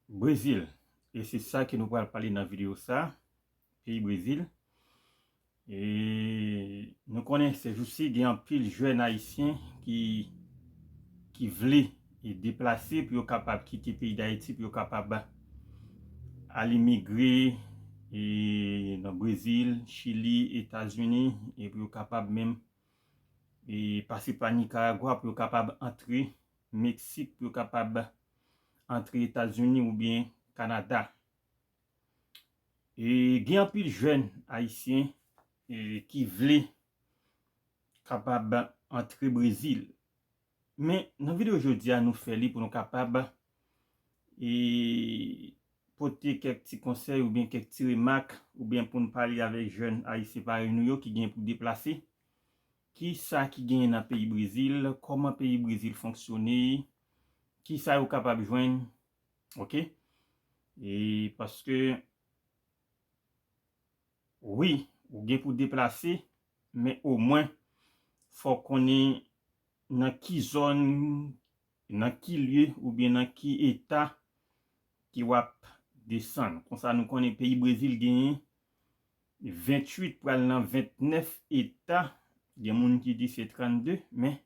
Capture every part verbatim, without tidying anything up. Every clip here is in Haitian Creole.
Brezil. E se sa ke nou pral pale nan videyo sa, peyi Brezil. E nou konnen se jousi gen anpil jèn ayisyen ki, ki vle e deplase pou yo kapab kite peyi Dayiti, pou yo kapab al imigre e nan Brezil, Chili, Etazini, e pou yo kapab menm e pase pa Nikaragwa, pou yo kapab antre Meksik, pou yo kapab antre Etazini oubyen Kanada. E gen anpil jèn ayisyen e ki vle kapab antre Brezil. Men nan videyo jodi a, nou fè li pou nou kapab e pote kèk ti konsèy oubyen kèk ti remak, oubyen pou n pale avèk jèn ayisyen parèy nou yo ki gen pou deplase. Ki sa ki genyen nan peyi Brezil, kòman peyi Brezil fonksyone, ki sa yo kapab jwenn, oke? E paske, wi, ou gen pou deplase, men omwen, fò w konnen nan ki zòn, nan ki lye, oubyen nan ki eta ke w ap desann. Konsa, nou konnen peyi Brezil genyen venntuit pral nan ventnèf eta. Gen moun ki di se trannde, men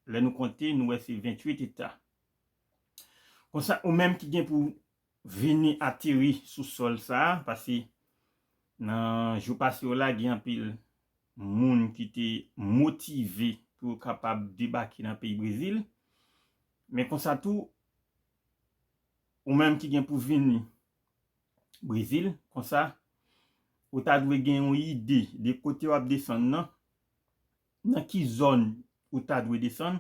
lè nou konte, nou wè se venntuit eta. Konsa, ou menm ki gen pou vini ateri sou sòl sa a, paske nan jou pase yo la, gen anpil moun ki te motive pou yo kapab debake nan peyi Brezil. Men konsa tou, ou menm ki gen pou vini Brezil, konsa, ou ta dwe gen yon ide de kote w ap desann nan, nan ki zòn ou ta dwe desann,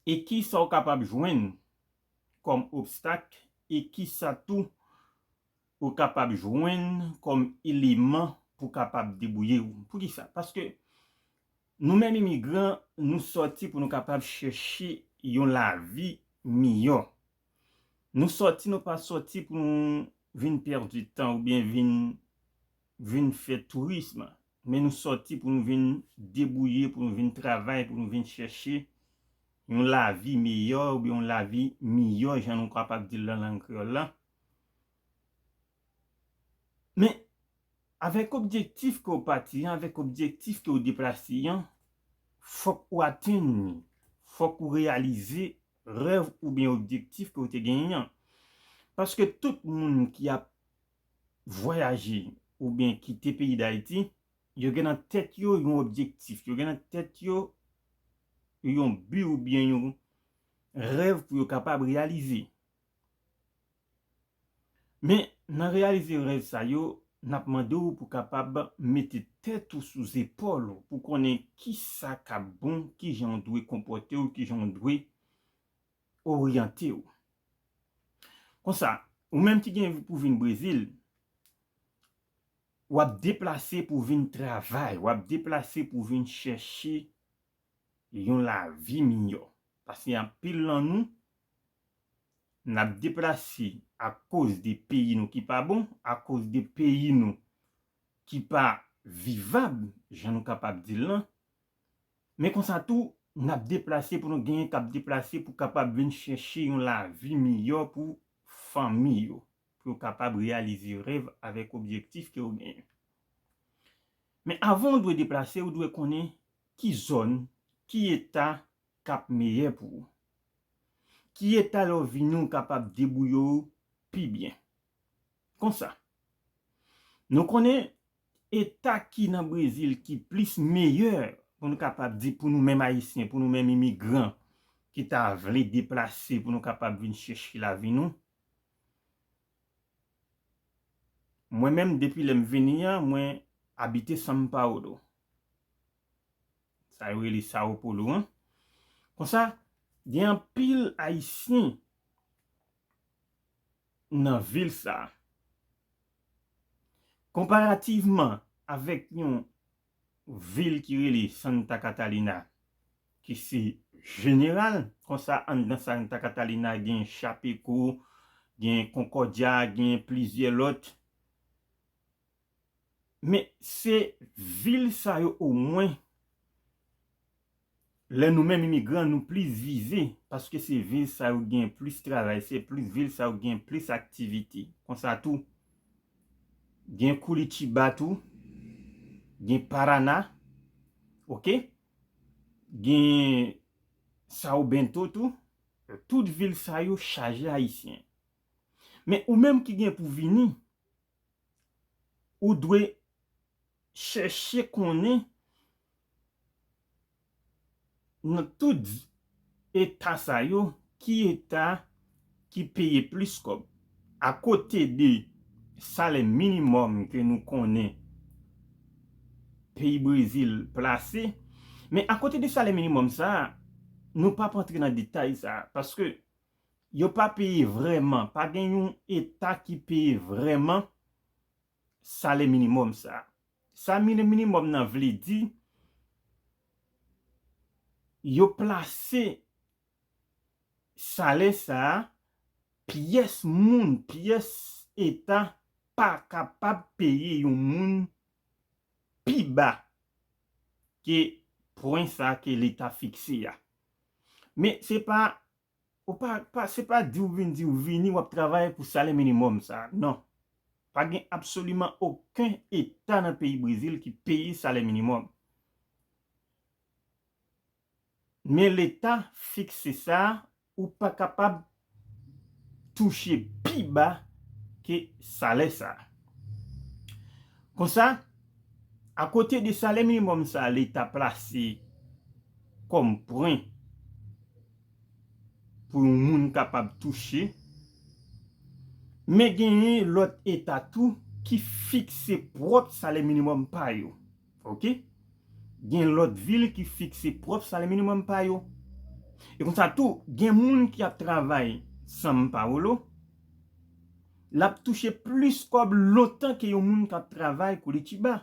e ki sa w kapab jwenn kòm obstak, e ki sa tou ou kapab jwenn kòm eleman pou kapab debouye w. Poukisa? Paske nou menm imigran, nou sòti pou nou kapab chèche yon lavi miyò. Nou sòti, nou pa sòti pou nou vin pèdi tan oubyen vin, vin fè tourism. Men nou sòti pou nou vin debouye, pou nou vin travay, pou nou vin chèche yon lavi meyè oubyen yon lavi miyò, jan nou kapab di l nan lang kreyòl la. Men, avèk objektif ke w pati an, avèk objektif ke w deplase an, fòk ou atenn li. Fòk ou reyalize rèv oubyen objektif ke w te genyen an. Paske tout moun ki ap vwayaje oubyen kite peyi Dayiti, yo gen nan tèt yo yon objektif, yo gen nan tèt yo yon bi oubyen yon rèv pou yo kapab reyalize. Men, nan reyalize rèv sa yo, n ap mande w pou kapab mete tèt ou sou zepòl ou, pou konnen ki sa k ap bon, ki jan w dwe konpòte w, ki jan w dwe oryante w. Konsa, ou menm ki gen pou vin Brezil, w ap deplase pou vin travay, w ap deplase pou vin chèche yon lavi miyò. Paske anpil nan nou, n ap deplase akoz de peyi nou ki pa bon, akoz de peyi nou ki pa vivab, jan nou kapab di l lan. Men konsa tou, n ap deplase pou nou genyen k ap deplase pou kapab vin chèche yon lavi miyò pou fanmi yo, pou yo kapab reyalize rèv avèk objektif ke yo genyen. Men avan w dwe deplase, ou dwe konnen ki zòn, ki eta k ap meyè pou ou. Ki eta lè w vini w kapab debouye w pi byen. Konsa, nou konnen eta ki nan Brezil ki plis meyè, pou nou kapab di, pou nou menm Ayisyen, pou nou menm imigran ki ta vle deplase pou nou kapab vin chèche lavi nou. Mwen menm, depi lè m vini an, mwen abite São Paulo. Sa yo rele Sao Paulo an. Konsa, gen anpil Ayisyen nan vil sa a. Konparativman avèk yon vil ki rele Santa Catarina, ki se jeneral, konsa anndan Santa Catarina gen Chapecó, gen Concórdia, gen plizyè lòt. Men se vil sa yo omwen, lè nou menm imigran, nou plis vize, paske se vil sa yo gen plis travay, se plis vil sa yo gen plis aktivite. Konsa tou, gen Curitiba tou, gen Paraná, oke? Gen São Bento tou. Tout vil sa yo chaje Ayisyen. Men ou menm ki gen pou vini, ou dwe chèche konnen nan tout eta sa yo, ki eta ki peye plis kòb. Akote de salè minimòm ke nou konnen peyi Brezil plase, men akote de salè minimòm sa, nou p ap antre nan detay sa, paske yo pa peye vrèman, pa gen yon eta ki peye vrèman salè minimòm sa. Sa mini-, minimòm nan vle di, yo plase salè sa a, pyès moun, pyès eta pa kapab peye yon moun pi ba ke pwen sa ke leta fikse a. Men se pa, ou pa, pa, se pa di w vin di w vini w ap travay pou salè minimòm sa. Non. Pa gen absoliman okenn eta nan peyi Brezil ki peye salè minimòm. Men leta fikse sa, ou pa kapab touche pi ba ke salè sa. Konsa, akote de salè minimòm sa leta plase kòm pwen pou yon moun kapab touche, men genyen lòt eta tou ki fikse pwòp salè minimòm pa yo. Oke? Gen lòt vil ki fikse pwòp salè minimòm pa yo. E konsa tou, gen moun ki ap travay São Paulo, l ap touche plis kòb lontan ke yon moun k ap travay Curitiba.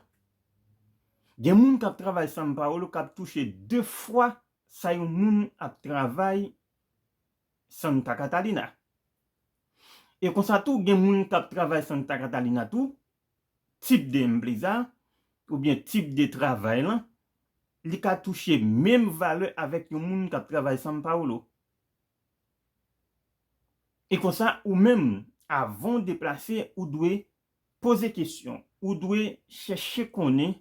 Gen moun k ap travay São Paulo k ap touche de fwa sa yon moun ap travay Santa Catarina. E konsa tou, gen moun k ap travay Santa Catarina tou, tip de empresa, oubyen tip de travay lan, li ka touche menm valè avèk yon moun k ap travay São Paulo. E konsa, ou menm, avan w deplase, ou dwe poze kesyon, ou dwe chèche konnen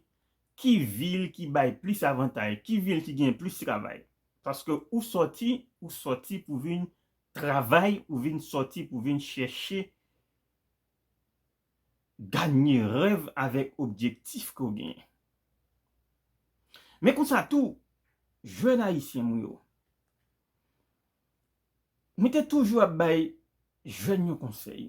ki vil ki bay plis avantay, ki vil ki gen plis travay. Paske ou sòti, ou sòti pou vin travay, ou vin sòti pou vin chèche ganye rèv avèk objektif ke w genyen. Men konsa tou, jèn ayisyen mwen yo, mwen te toujou ap bay jèn yo konsèy.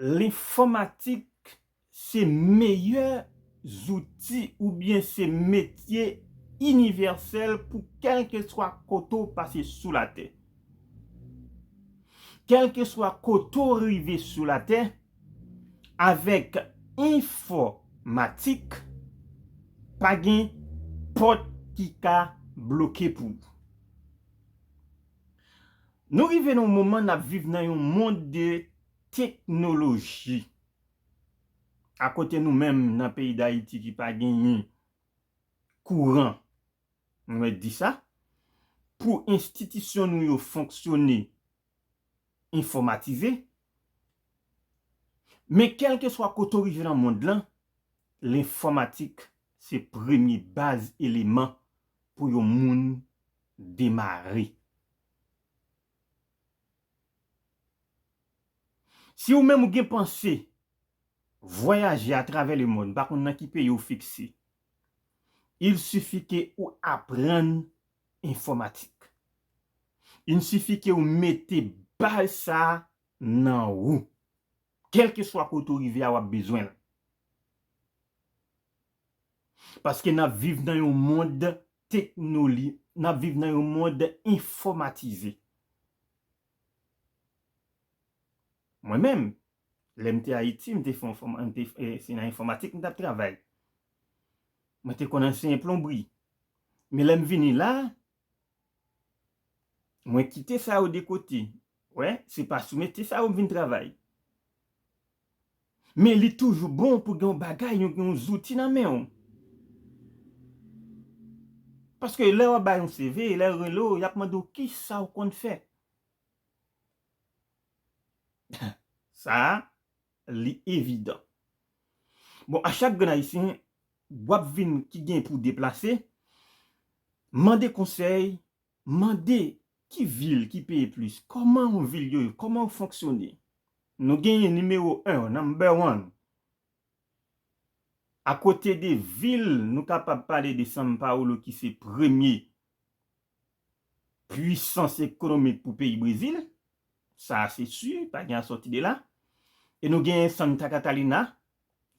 Lenfòmatik se meyè zouti oubyen se metye inivèsèl pou kèlkeswa kote w pase sou latè. Kèlkeswa kote w rive sou latè, avèk enfòmatik, pa gen pòt ki ka bloke pou ou. Nou rive nan yon moman n ap viv nan yon mond de teknoloji. Akote nou menm nan peyi Dayiti ki pa genyen kouran, nou mèt di sa, pou enstitisyon nou yo fonksyone enfòmatize. Men kèlkeswa kote w rive nan mond lan, lenfòmatik se premye baz eleman pou yon moun demare. Si ou menm ou gen panse vwayaje atravè lemonn, m pa konn nan ki peyi w fikse, il sifi ke ou aprann enfòmatik. Il sifi ke ou mete baz sa a nan ou. Kèlkeswa kote w rive a, w ap bezwen l. Paske n ap viv nan yon mond teknoli, n ap viv nan yon mond enfòmatize. Mwen menm, lè m te Ayiti, m te fè enfòma-, m te, e, se nan enfòmatik m t ap travay. Mwen te konn anseye plonbri. Men lè m vini la, mwen kite sa yo de kote. Wè, se pa sou metye sa yo m vin travay. Men li toujou bon pou gen yon bagay, yon, yon zouti nan men w. Paske lè w ap bay yon C V, lè yo rele w, y ap mande w kisa w konn fè. Sa a, li evidan. Bon, a chak grenn Ayisyen, w ap vin ki gen pou deplase, mande konsèy, mande ki vil ki peye plis, kòman yon vil yo ye, kòman yo fonksyone. Nou genyen nimewo en, number one. Akote de vil, nou kapab pale de São Paulo ki se premye pwisans ekonomik pou peyi Brezil. Sa a se si, pa gen a sòti de la. E nou genyen Santa Catarina,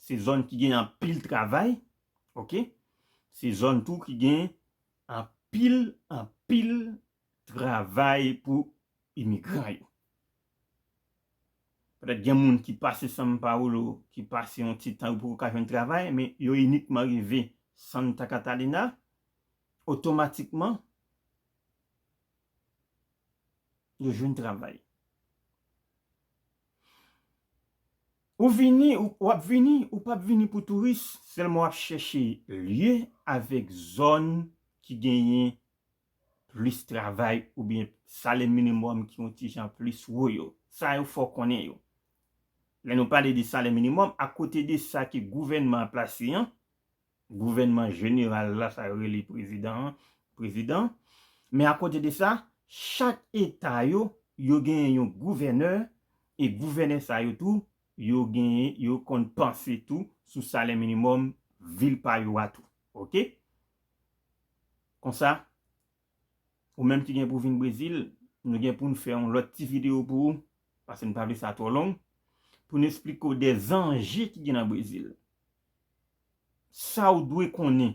se zòn ki gen anpil travay, oke? Se zòn tou ki gen anpil, anpil travay pou imigran yo. Petèt gen moun ki pase São Paulo, ki pase yon ti tan, yo poko ka jwenn travay, men yo inikman rive Santa Catarina, otomatikman, yo jwenn travay. Ou vini, ou, w ap vini, ou p ap vini pou touris, sèlman w ap chèche lye avèk zòn ki genyen plis travay oubyen salè minimòm ki yon ti jan plis wo yo. Sa yo fò konnen yo. Lè nou pale de salè minimòm, akote de sa ke gouvènman an plase an, gouvènman jeneral la, sa yo rele prezidan an, prezidan. Men akote de sa, chak eta yo, yo genyen yon gouvènè, e gouvènè sa yo tou, yo genyen, yo konn panse tou sou salè minimòm vil pa yo a tou. Oke? Konsa, ou menm ki gen pou vin Brezil, nou gen pou n fè yon lòt ti videyo pou ou, paske n pa vle sa twò long, pou n esplike w de zanje ki gen nan Brezil. Sa w dwe konnen,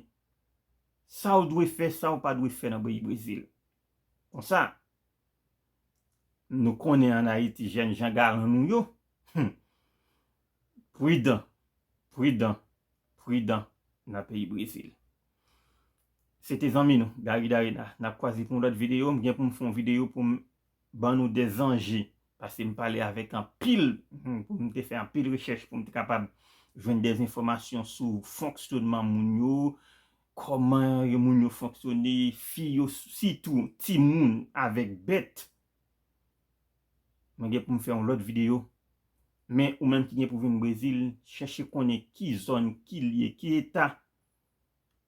sa w dwe fè, sa w pa dwe fè nan peyi Brezil. Konsa, nou konnen ann Ayiti, jèn jan garan nou yo, hmm, pridan, pridan, pridan nan peyi Brezil. Se te zanmi nou, Gary Darena. N ap kwaze pou yon lòt videyo. M gen pou m fè yon videyo pou m ban nou de zanje. Paske m pale avèk anpil, hmm, pou m te fè anpil rechèch pou m te kapab jwenn de enfòmasyon sou fonksyonman moun yo, kòman moun yo fonksyone, fi yo, sitou timoun avèk bèt. Mwen gen pou m fè yon lòt videyo. Men ou menm ki gen pou vin Brezil, chèche konnen ki zòn, ki lye, ki eta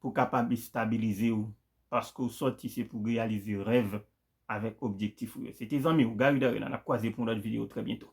pou kapab estabilize w, paske w sòti se pou reyalize rèv avèk objektif ou yo. Se te zanmi w, Gary Darena. N ap kwaze pou yon lòt videyo trè byento.